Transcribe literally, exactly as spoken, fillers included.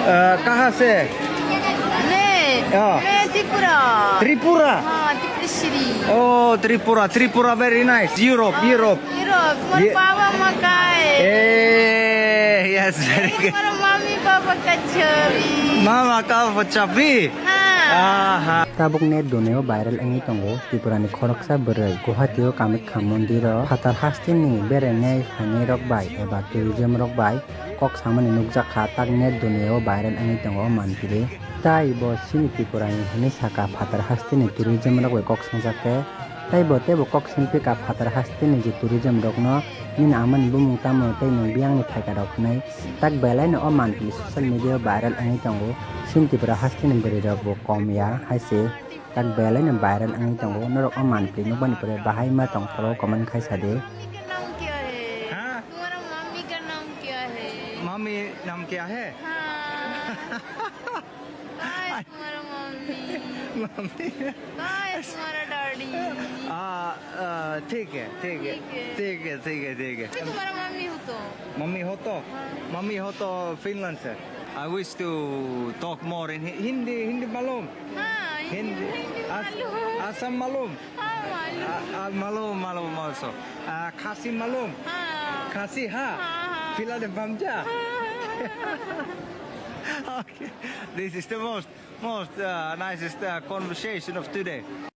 Uh, कहाँ से? मैं, हाँ। मैं त्रिपुरा। त्रिपुरा? हाँ, Tripureshwari. Oh, Tripura, Tripura, very nice. Europe, हाँ, Europe. Europe, तुम्हारे ये बाबा माँ का है? Eh, yes, very good. तुम्हारा मम्मी पापा का छवि। मामा का छवि? हाँ। आहा। Tabuk net dunio viral wngwi tongo Tripura ni khoroksa bwrwi Guwahati o Kamakhya mondir o phatar hasteni berainai phainai rok bai eba tourism rok bai kok samani nukjakha, tak net dunio viral wngwi tongo o manpili. Tai bo chini Tripura ni hinwi sakha phatar hasteni tourism rok bai kok swngjak khe, tai bo teibo kok swngpikha phatar hasteni je tourism rokno, nini amani bumung tamo tei nwng biyangni phaikha rok hwnwi. Tak belaino o manpili social media o viral wngwi tongo. Chini Tripura hasteni bwrwi rok bo kom ya hai se. Tak belaino viral wngwi tongo. Norok o manpili nukmani pore bahai ma tong thoro comment khai sa de. Mummy का नाम क्या है? हाँ? तुम्हारा मम्मी का नाम क्या है? मम्मी नाम क्या है? हाँ। कहाँ है तुम्हारा मम्मी? मम्मी। कहाँ है तुम्हारा डैडी? आ, आ, ठीक है, ठीक है। ठीक है। ठीक है, ठीक है, ठीक है। मैं तुम्हारा मम्मी हूँ तो। मम्मी हो तो? हाँ। मम्मी हो तो फिनलैंड से। I wish to talk more in Hi-, Hindi, हिंदी मालूम? हाँ, हिंदी, हिंदी, हिंदी आस-, मालूम। आसाम मालूम? हाँ, मालूम। आ, आ, मालूम, मालूम also। आ, खासी मालूम? हाँ। खासी, हाँ? हाँ, हाँ। पिला दे बमजा? हाँ। Okay, this is the most, most, uh, nicest, uh, conversation of today.